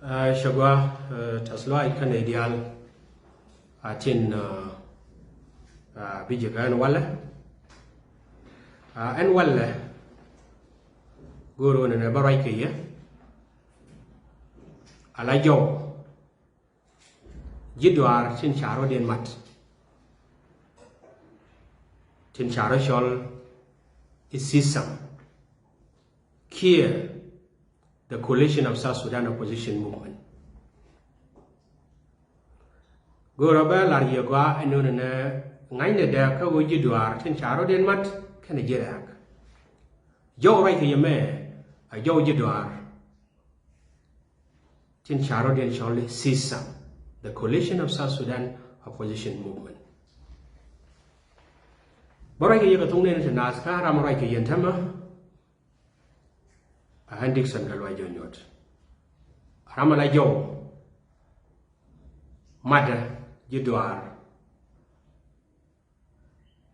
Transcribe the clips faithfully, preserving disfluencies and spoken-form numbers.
Cɛ gua tɛth lɔaac kä nɛy diaal. A tin bi ji̱ kä ɛn walɛ, ɛn walɛ. Go̱o̱r ɣän ɛn ɛ bä ruac kɛ yɛ ala jɔw ji̱ duaar tin ca rɔ̱diɛn mat, tin ca rɔ̱ cɔl i̱ system kiɛ the Coalition of South Sudan Opposition Movement. Go̱o̱rä bä lar yɛ gɔaa ɛn nöönä nɛ ŋa̱cnɛ dääk kä ɣöö ji̱ duaar tin ca rɔ̱diɛn mat kɛnɛ ji̱ rɛ̈ɛ̈k. Jɔw ruac kɛ yɛ mɛ a jɔw ji̱ duaar tin ca rɔ̱diɛn cɔl i̱ system, the Coalition of South Sudan Opposition Movement. Bä ruac kɛ yɛ kɛ thok nɛɛni ti naath kä ram ruac kɛ yɛn tämä. A ɣän Dickson Gatluak John Nyuɔt. Ram ala jɔw matdä ji̱ duaar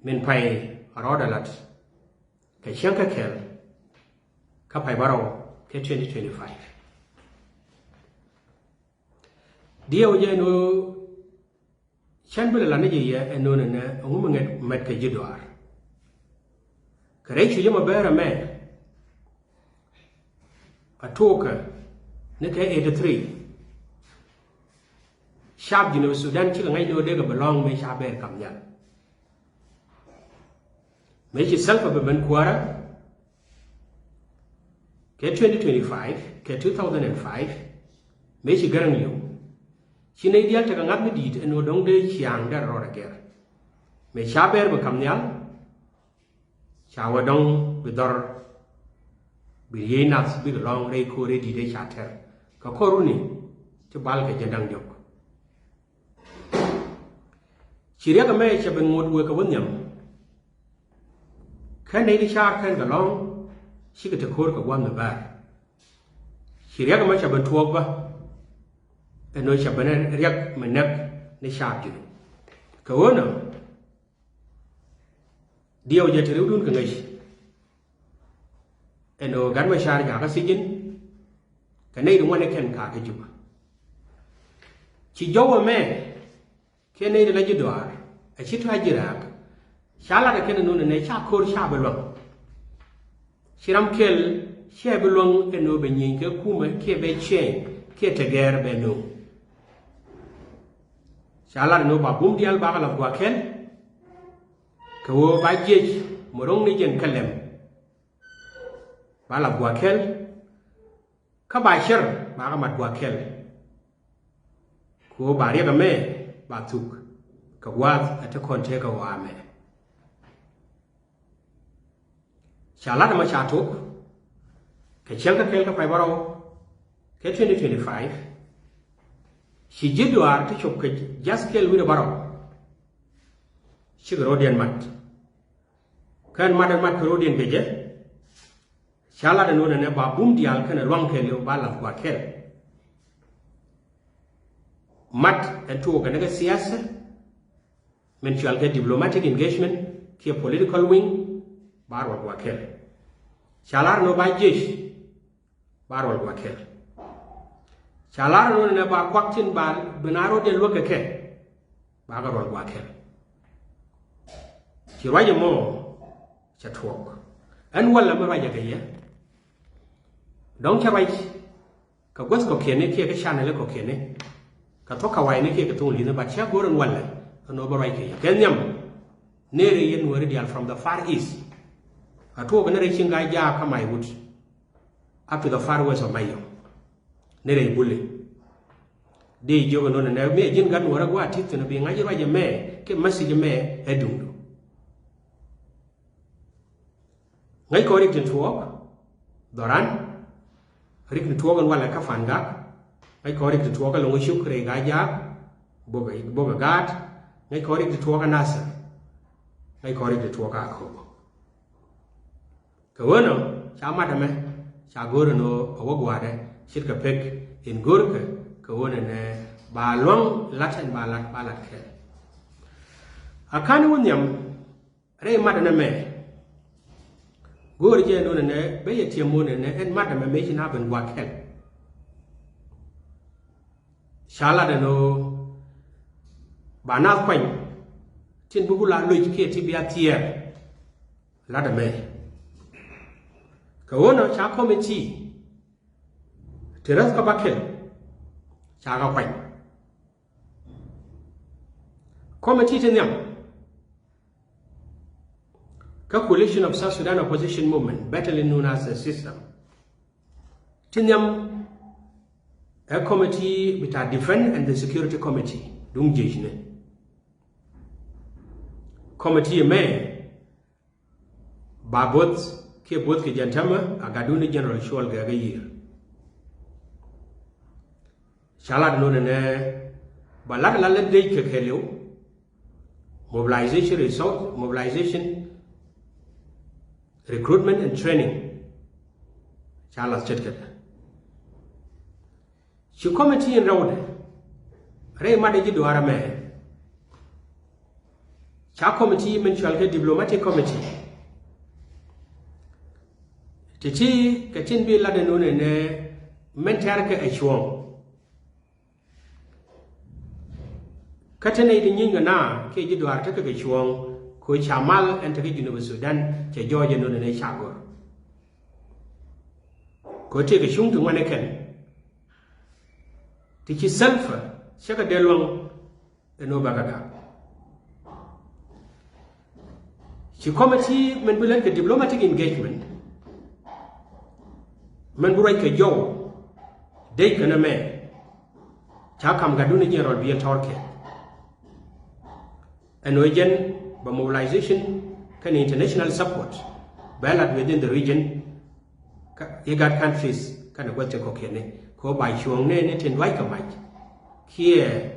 min pay a rɔɔdɛ lat kɛ cäŋ kä kɛl kä pay bärɔw kɛ twenty twenty-five. Diɛw jɛ ni ɣöö cän bi lɛ lan ni jɛ yɛ ɛn nöönä nɛ ɛŋu mi ŋɛt mɛt kɛ ji̱ duaar. Kɛ rɛy cuc ɛmɔ bɛɛr ɛmɛ a tuɔɔkä ni kɛ eighty three. Caap Junub Sudan cikɛ ŋa̱c ni ɣöö dee kɛ bi lɔ̱ŋ mëë ca bɛɛr kam nhial. Mëë ci Salva bi ben kuäärä kɛ twenty twenty-five kɛ two thousand and five, mëë ci Garaŋ li̱w, ci nɛy diaal tekɛ ŋa̱th mi di̱i̱t ɛn ɣöö dɔ̱ŋ dee ciaaŋ dee rɔɔdɛ gɛr. Mëë ca bɛɛr bi kam nhial ca wä dɔ̱ŋ bi dhɔr bi riey nath bikɛ lɔ̱ŋ rɛy ko̱r rɛy di̱i̱t ëë ca tɛr kɛ kɔr runi ti bal kɛ jiɛn da̱ŋ diɔ̱k. Ci riɛk ɛmɛ cɛ ben ŋot wëë kɛ wä nhiam. Kä nɛy ti caar kɛn kɛ lɔ̱ŋ cikɛ te ko̱r kɛ gua̱a̱th mi bäär. Ci riɛk ɛmɛ cɛ ben tuɔɔk bä ɛn ɣöö cɛ ben riɛk mi näk ni caap Junub. Kɛ ɣöö nɔ diɛw jɛ te riwdun kɛ ŋäc. Ɛn ɣöö Gat Macar jakä sijin kɛ nɛy ti ŋuan ni kɛn kakä Juba. Ci jɔw ɛmɛ kiɛ nɛy ti la ji̱ duaar a ci tɔ̱ a ji̱ raak. Ca lat ɛ kɛn ɛ nöönä nɛ ca ko̱r ca bi luäŋ. Ci ram kɛl ciɛ bi luäŋ ɛn ɣöö bɛ nyieny kɛ kumɛ kiɛ bɛ ciɛny kiɛ te gɛɛr bɛ nööŋ. Ca lat ɛn ɣöö ba bum diaal bakɛ lath gua̱a̱th kɛl. Kɛ ɣöö ba jiɛc mɛ ro̱ŋ ni jɛn kɛ lɛm ba lath gua̱a̱th kɛl. Kä ba cär bakɛ mat gua̱a̱th kɛl. Kɛ ɣöö ba riɛk ɛmɛ ba thuk kɛ gua̱a̱th ɛ te kɔn tëëk kɛ ɣɔaa mɛ. Ca lat ɛmɔ ca tok kɛ cäŋ kä kɛl kä pay bärɔw kɛ twenty twenty-five. Ci ji̱ duaar ti cop kɛ jath kɛl wi̱rɛ bärɔw cikɛ ro̱diɛn mat. Kɛn mat ɛn mat kɛ ro̱diɛn kɛ jɛ. Ca lat ɛn ɣöö nɛnɛ ba bum diaal kɛnɛ lua̱ŋ kɛɛliw ba lath gua̱a̱th kɛl. Mat ɛn tuɔɔk kɛn kɛ siasa min cual kɛ diplomatic engagement kiɛ political wing ba ruɔt gua̱a̱th kɛl. Ca lat ɛn ɣöö ba jiec ba ruɔt gua̱a̱th kɛl. Ca lar ɛn ɣöö nɛnɛ ba kuak tin ba bi na ro̱diɛn luäk kɛ kɛ bakɛ ruɔt gua̱a̱th kɛl. Ci ruac ɛmɔ cɛ tuɔɔk. Ɛn walɛ mi ruacɛ kɛ yɛ dɔ̱ŋ cɛ ruac kɛ guäth kɔ̱kiɛni kiɛ kɛ canɛli kɔ̱kiɛni kɛ thuɔ̱k kɛ wayni kiɛ kɛ thoŋ li̱thni, but cä go̱r ɛn walɛ ɛn ɣöö bä ruac kɛ yɛ kɛ nhiam. Nërɛ yɛn Nuääri diaal from the Far East a tuɔɔk nërɛ ciŋ Gaa Jaak kä Maiwut up to the far west of Mayom. Nërɛ Buli. Dee jiök ɛn ɣöö nɛnɛ mi ɛ ji̱n gat Nuäärä gua̱a̱th ti̱th thi̱n bi ŋa̱c ruac ɛmɛ kiɛ message ɛmɛ ɛ duŋdu. Ŋäc kɔn rik tin tuɔɔk dhɔran, rik tin tuɔɔk ɛn walɛ kä Pangak. Ŋäc kɔn rik tin tuɔɔk kä Loŋ Cuk rɛy Gaa Jaak, Bok ɛ, Bok ɛ Gaat. Ŋäc kɔn rik tin tuɔɔk kä Nasir. Ŋäc kɔn rik tin tuɔɔk kä Akobo. Kɛ ɣöö nɔ ca mat ɛmɛ ca go̱r ɛn ɣöö a wä gua̱a̱dɛ ce̱tkɛ pek in go̱rkɛ kɛ ɣöö nɛnɛ ba lua̱ŋ lat ɛn ba lat ba lat kɛl. A ka̱n wä nhiam rɛy mat ɛn ɛmɛ. Go̱o̱r jɛ ɛn ɣöö nɛnɛ ben yɛ tiɛm ɣöö nɛnɛ ɛn mat ɛmɛ mëë ci na ben gua̱a̱th kɛl. Ca lat ɛn ɣöö ba naath kuany tin bi ku la loc kiɛ ti bia thiɛɛr. Lat ɛmɛ kɛ ɣöö nɔ ca committee ti räth kä ba kɛl ca kɛ kuany. Committee ti nhiam kä Coalition of South Sudan Opposition Movement, better known as the system, ti nhiam ɛ committee bita defense and the security committee, duŋ jiecni. Committee ɛmɛ ba both kiɛ both kɛ jɛn tämɛ a gatdun ni General Cuɔl Gɛɛk Yiir. Ca lat nunɛ nɛ ba lat la lät dec kɛ kɛɛliw, mobilization resource, mobilization, recruitment and training. Ca lath ce̱tkɛ. Ci committee in rɛwdɛ rɛy matdɛ ji̱ duaar ɛmɛ. Ca committee min cual kɛ diplomatic committee. Ti̱ti̱ kɛ tin bi latdɛ nunɛ nɛ min tɛ̈rkɛ ɛ cuɔ̱ɔ̱ŋ. Kä te nɛy ti nyieeny kɛ naath kiɛ ji̱ duaar tekɛ kɛ cuɔ̱ɔ̱ŋ kɛ ɣöö ca mal ɛn tekɛ Junub Sudan cɛ jɔɔc ɛn nunɛ nɛ ca go̱r. Kɛ ɣöö tëëkɛ cuŋ ti ŋuan ɛ kɛn ti ci Salva cɛ kɛ dee luäŋ ɛn ɣöö bɛ kɛ gak. Ci committee min bi lät kɛ diplomatic engagement min bi ruac kɛ jɔw dec kɛn ɛmɛ. Ca kam gatdun ni General Biɛl Tɔr Kiɛt ɛn ɣöö jɛn bɛ mobilization kɛnɛ international support bɛ lat within the region, kä IGAD countries kɛnɛ gua̱th ti kɔ̱kiɛni kɛ ɣöö ba cuɔ̱ɔ̱ŋni ni tin dua̱ckɛ mac kiɛ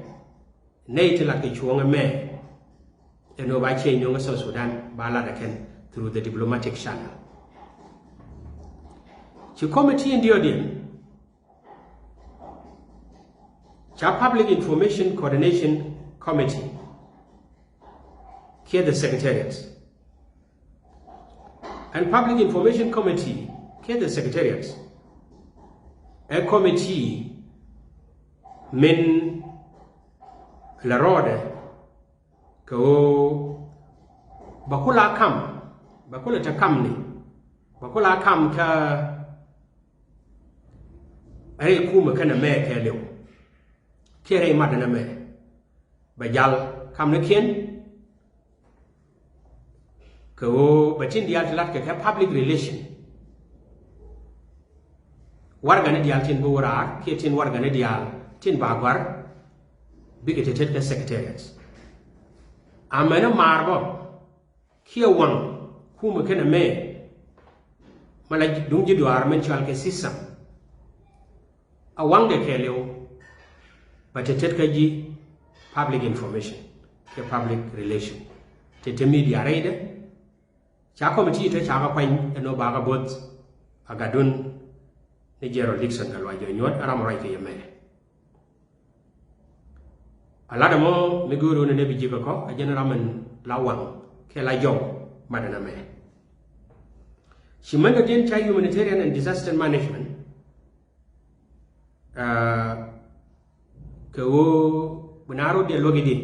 nɛy ti lat kɛ cuɔ̱ɔ̱ŋ ɛmɛ. Ɛn ɣöö ba ciɛ nyuɔ̱ŋ ɛ South Sudan ba lat ɛ kɛn through the diplomatic channel. Ci committee in diɔ̱ɔ̱diɛn ca Public Information Coordination Committee kiɛ the Secretariat. Ɛn Public Information Committee kiɛ the Secretariat ɛ committee min la rɔɔdɛ kɛ ɣöö ba ku la kam, ba ku la te kamni, ba ku la kam kä rɛy kumɛ kɛnɛ mɛ kɛɛliw kiɛ rɛy matdɛ nɛ mɛ. Bɛ jal kamnikiɛn kɛ ɣöö bɛ tin diaal ti latkɛ kɛ public relation. Warɛgani diaal tin bi wä raar kiɛ tin warɛgani diaal tin ba gɔ̱a̱r bikɛ te tet kɛ Secretariat. Amäni maar bä kiɛ waŋ kumɛ kɛnɛ mɛ. Mɛ la duŋ ji̱ duaar min cual kɛ system. A waŋdɛ kɛɛliw bɛ te tet kä ji̱ public information kiɛ public relation. Te te media rɛydɛ. Ca committee te ca kɛ kuany ɛn ɣöö ba kɛ bo̱th a gatdun ni General Dickson Gatluak John Nyuɔ̱t ɛ ram ruac kɛ yɛ mɛ. A lat ɛmɔ mi go̱o̱r ɣöö nɛ bi ji̱ kɛ kɔ a jɛn ram in la waŋ kiɛ la jɔw matdɛ nɛ mɛ. Ci mɛn dɔ̱diɛn ca humanitarian and disaster management. Aa, kɛ ɣöö bi naath rɔ̱diɛn luäk i̱di.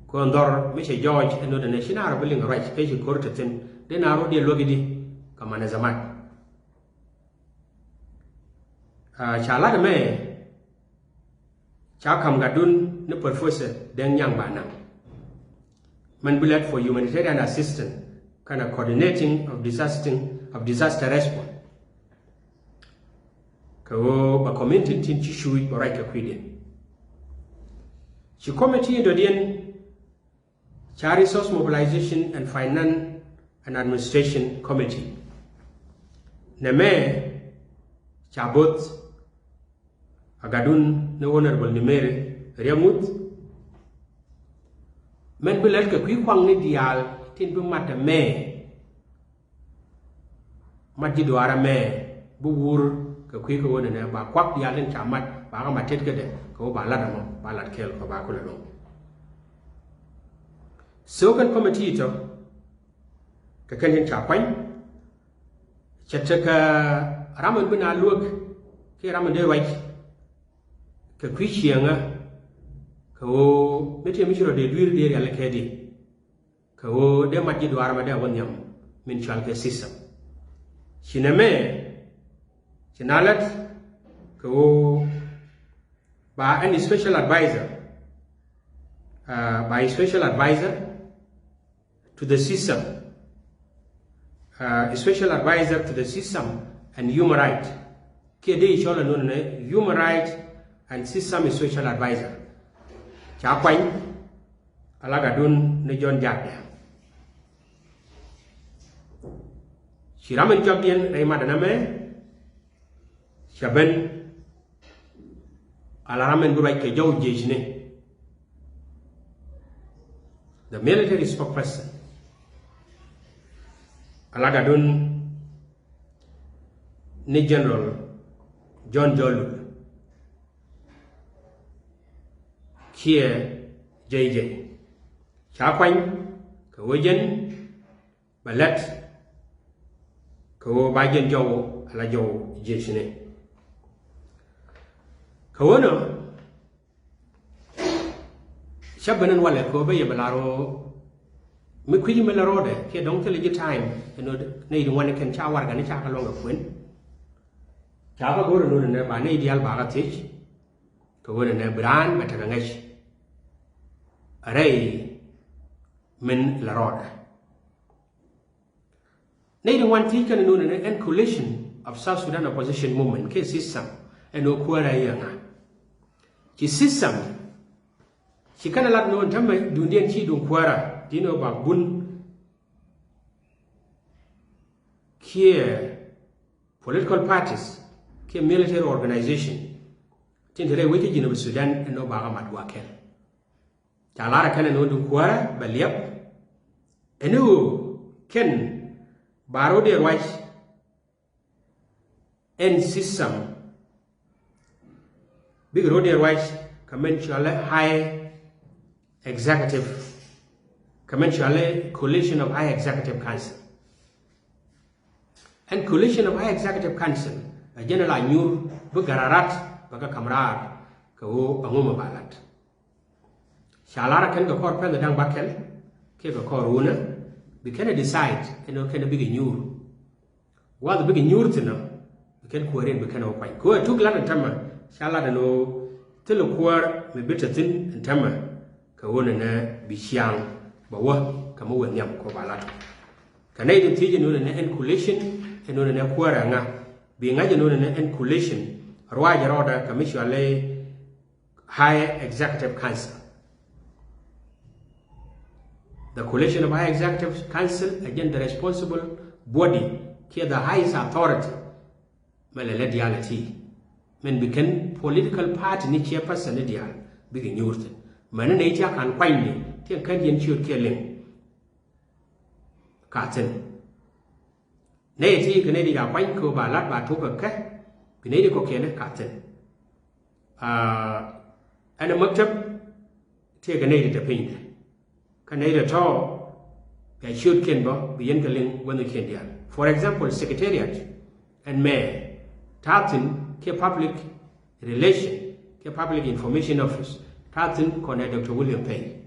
Kɔn dhɔr mi cɛ jɔɔc ɛn nöt ɛn ci naath rɔ bi liŋ ruac kɛ ci ko̱r te thi̱n dee naath rɔ̱diɛn luäk i̱di kɛ manazamat. Aa, ca lat ɛmɛ ca ka̱m gatdun ni Professor Deng Nyang Ba Nang. Mɛn bi lät for humanitarian assistance kɛnɛ coordinating of disaster, of disaster response. Kɛ ɣöö bɛ community tin ci cuuc bɛ ruac kɛ kui̱diɛn. Ci committee dɔ̱diɛn ca resource mobilization and finance and administration committee. Nɛmɛ ca bo̱th a gatdun ni Honorable Nimeri Riek Ŋuth. Mɛn bi lät kɛ kui̱ kuaŋni diaal tin bi mat ɛmɛ. Mat ji̱ duaar ɛmɛ bi wur kɛ kui̱ kɛ ɣöö nɛnɛ ba kuak diaal tin ca mat ba kɛ mat tet kädɛ kɛ ɣöö ba lat ɛmɔ ba lat kɛɛl kɛ ba kulɛ luɔ̱ŋ. So kɛn committee tɔ kɛ kɛn tin ca kuany. Cɛ tekɛ ram in bi na luäk kiɛ ram in dee ruac Kɛ kui̱ ciɛŋä kɛ ɣöö mi tëë mi ci rɔ dee dui̱r dee rial kɛ di kɛ ɣöö dee mat ji̱ duaar mɛ dee a wä nhiam min cual kɛ system. Ci nɛmɛ ci na lät kɛ ɣöö ba any special advisor, uh, ba special advisor to the system, uh, special advisor to the system and human right. Kiɛ dee cɔl anun ni human right and system special advisor. Ca kuany alagadun ni John Jack dɛ. Ci ram in jɔk diɛn rɛy madɛ namɛ ca ben ala ram in bi ruac kɛ jɔw jiecni, the military spokesperson, alagadun ni General John Jolul kiɛ J J. Ca kuany kɛ wä jɛn bɛ lɛt kɛ ɣöö ba jɛn jɔw ala jɔw jiecni. Kɛ ɣöö nɔ cä ben in walɛ kɛ ɣöö bä yɛ bɛ lar ɣöö mi kui̱c mi lɛ rɔɔdɛ kiɛ dɔ̱ŋ thilɛ ji̱ time ɛn ɣöö nɛy di ŋuan kɛn ca warɛgani ca kɛ luɔ̱ŋ kɛ kuën. Ca kɛ go̱o̱r ɛn ɣöö nɛ ba nɛy diaal ba kɛ thiec kɛ ɣöö nɛ bi raan bɛ tekɛ ŋäc rɛy min lɛ rɔɔdɛ. Nɛy ti ŋuan thiec kɛn nunɛ ni ɛn coalition of South Sudan opposition movement kiɛ system ɛn ɣöö kuäärä i̱ ɛŋa. Ci system ci kɛn lat nunɛ tämɛ duundiɛn ci duŋ kuäärä di̱n ɣöö ba bun kiɛ political parties kiɛ military organization tin te rɛy wec kä Jinub Sudan ɛn ɣöö ba kɛ mat gua̱a̱ kɛl. Ca lar ɛ kɛn ɛn ɣöö duŋ kuäärä bɛ liɛp ɛn ɣöö kɛn ba ro̱diɛ ruac ɛn system bikɛ ro̱diɛ ruac kɛ mɛn cɔalɛ high executive, kɛ mɛn cɔalɛ coalition of high executive council. Ɛn coalition of high executive council ɛ jɛn la nyuur bi gararat bɛ kɛ ka̱m raar kɛ ɣöö ɛŋu mɛ ba lat. Ca lar ɛ kɛn kɛ kɔr pɛn da̱ŋ bakɛl kiɛ kɛ kɔr wunä bi kɛn ɛ decide ɛn ɣöö kɛn ɛ bikɛ nyuur. Gua̱th bikɛ nyuur thi̱n ɔ bi kɛn kuäär in bi kɛn ɛ wä kuany kɛ ɣöö ɛ tuk lat ɛn tämɛ ca lat ɛn ɣöö thilɛ kuäär mi bi te thi̱n ɛn tämɛ kɛ ɣöö nɛnɛ bi ciaŋ bɛ wä kɛ mi wä nhiam kɛ ɣöö ba lat. Kɛ nɛy tin thiec ɛn ɣöö nɛnɛ ɛn coalition ɛn ɣöö nɛnɛ kuäärä ɛŋa bi ŋa̱c ɛn ɣöö nɛnɛ ɛn coalition ruac ɛ rɔɔdɛ kɛ mi cɔalɛ High Executive Council. The coalition of High Executive Council ɛ jɛn the responsible body kiɛ the highest authority. Mɛ lɛ lɛ diaal ɛ ti mɛn bi kɛn political party ni chairperson ni diaal bikɛ nyuur thi̱n mɛn ni nɛy ti a kan kuanyni ti ɛn kän yɛn ciöt kiɛ liŋ. Ka thi̱n nɛy ti kɛ nɛy ti ca kuany kɛ ɣöö ba lat ba tok kɛ kɛ bi nɛy ti kɔ̱kiɛn ka thi̱n. Ɛn ɛ maktab tëëkɛ nɛy ti te pinydɛ kä nɛy ti tɔ̱ bia ciötkiɛn bä bi yɛn kɛ liŋ wänhikiɛn diaal. For example, secretariat ɛn mɛ ta̱a̱ thi̱n kiɛ public relation kiɛ public information office ta̱a̱ thi̱n kɔnɛ Doctor William Pei.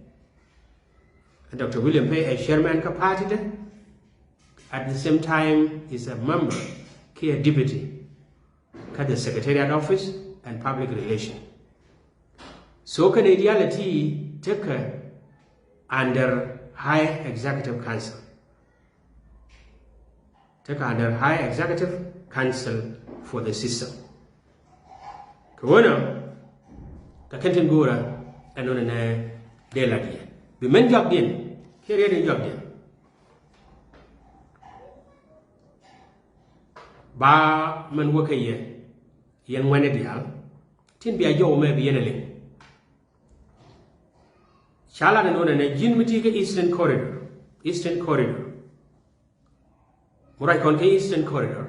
Doctor William Pei ɛ chairman kä party dɛ, at the same time is a member kiɛ deputy kä the secretariat office and public relation. So kɛn idiality tekɛ under high executive council. Tekɛ under high executive council for the system. Kɛ ɣöö nɔ kɛ kɛn tin go̱o̱rä ɛn ɣöö nɛ dee lat yɛ bi mɛn jɔakdiɛn kiɛ riɛt in jɔakdiɛn. Ba mɛn wä kɛ yɛ yɛn ŋuɛni diaal tin bia jɔw mɛ bi yɛn ɛ liŋ. Ca lat ɛn ɣöö nɛ ji̱n mi ti kä Eastern Corridor, Eastern Corridor. Mi ruac kɔn kä Eastern Corridor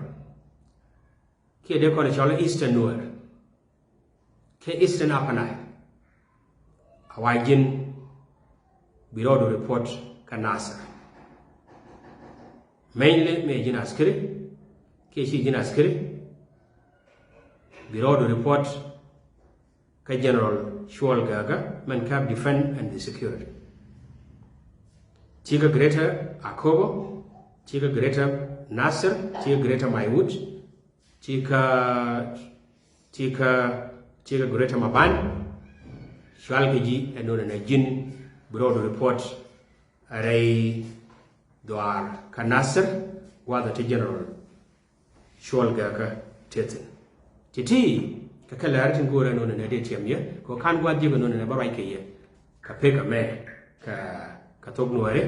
kiɛ dee kɔn cɔl Eastern Nuer kiɛ Eastern Upper Nile. A wa ji̱n bi rɔɔdu report kä Nasir. Mainly mëë ji̱n askiri kiɛ ci ji̱n askiri bi rɔɔdu report kä General Cuɔl Gɛkä mɛn käp defense and the security. Cikɛ Greater Akobo, cikɛ Greater Nasir, cikɛ Greater Maiwut, cikɛ cikɛ cikɛ Greater Maban. Cual kɛ ji̱ ɛn nonɛ nɛ ji̱n bi rɔɔdu report rɛy dhuaar kä Nasir gua̱a̱th ti General Cuɔl Gɛkä tëë thi̱n. Ti̱ti̱ kɛ kɛ lɛr tin go̱o̱rɛ nonɛ nɛ dee tiɛm yɛ kɛ kan gua̱a̱th ji̱ kɛ nonɛ nɛ bä ruac kɛ yɛ kɛ pek ɛmɛ kɛ kɛ thok Nuääri.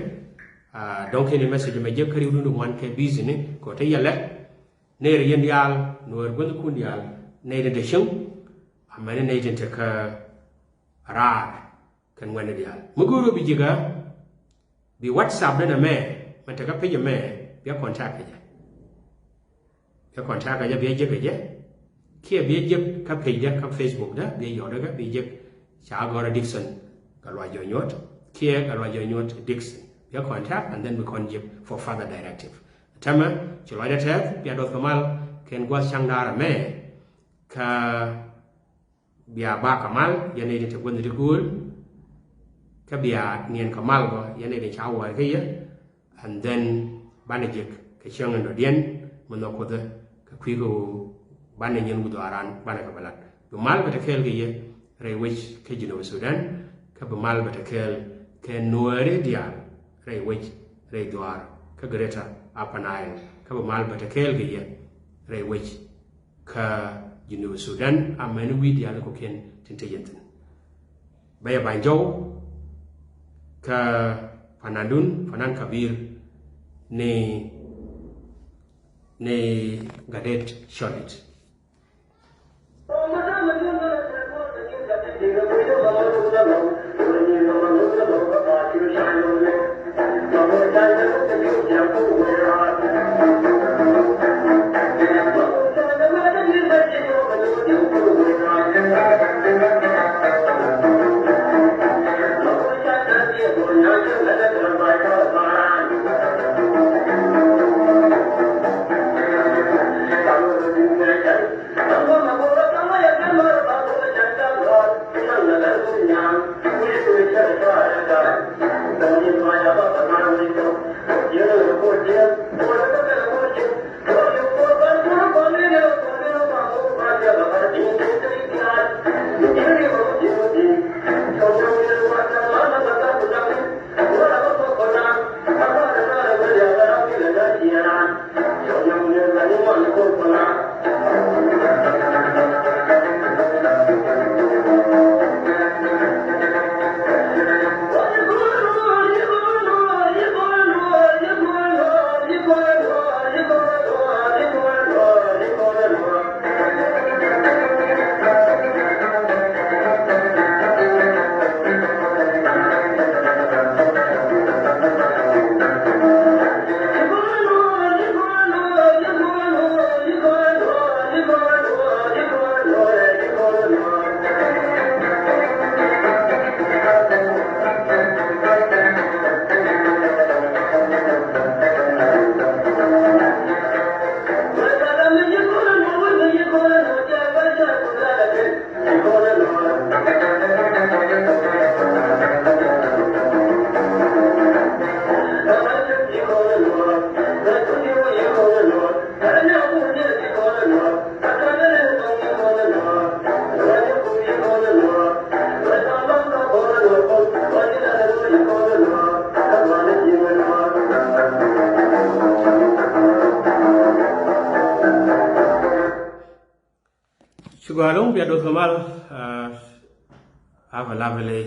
Dɔ̱ŋ kɛn i̱ message mɛ jek kä riw dun ŋuan kɛ busy ni kɛ te yɛ lɛt. Nɛy rɛ yɛn diaal Nuäär guäthkun diaal nɛy tin te cieŋ amäni nɛy tin te kä raar kɛn ŋuɛ̈tni diaal. Mi go̱o̱r ɣöö bi ji̱ kä bi WhatsApp dä nɛ mɛ mɛ te kä page mɛ bia contact kɛ jɛ. Bia contact kɛ jɛ bia jek kɛ jɛ. Kiɛ bia jek kä page dä kä Facebook dä bia yɔt dä kä bia jek ca gɔrä Dickson Gatluak Jɔnyuɔt kiɛ Gatluak Jɔnyuɔt Dickson. Bia contact and then bi kɔn jek for further directive. Tämɛ ci lɔcdä tɛth bia duɔth kɛ mal kɛn gua̱th ca̱ŋ da̱a̱r ɛmɛ kä bia bak kɛ mal yɛn nɛy tin te guäthni ti gööl. Kä bia niɛn kɛ mal bä yɛn nɛy tin ca wäär kä yɛ. And then banɛ jek kɛ cäŋ in dɔ̱diɛn mi nhɔk Kuothɛ kɛ kui̱ kɛ ɣöö banɛ nyin wut dhɔaaran banɛ kɛ bɛ lat. Bi mal bɛ te kɛɛl kɛ yɛ rɛy wec kä Jinub Sudan. Kä bi mal bɛ te kɛɛl kɛ Nuääri diaal rɛy wec rɛy dhuaar kä Greater Upper Nile. Kä bi mal bɛ te kɛɛl kɛ yɛ rɛy wec kä Jinub Sudan amäni wi̱i̱ diaal kɔ̱kiɛn tin te yɛn thi̱n. Bä yɛ ba̱ny jɔw kä panandun, panan Kabir ni ni Gadet Cɔlit. Ci gɔaa ɛlɔ̱ŋ bia duɔth kɛ mal. Have a lovely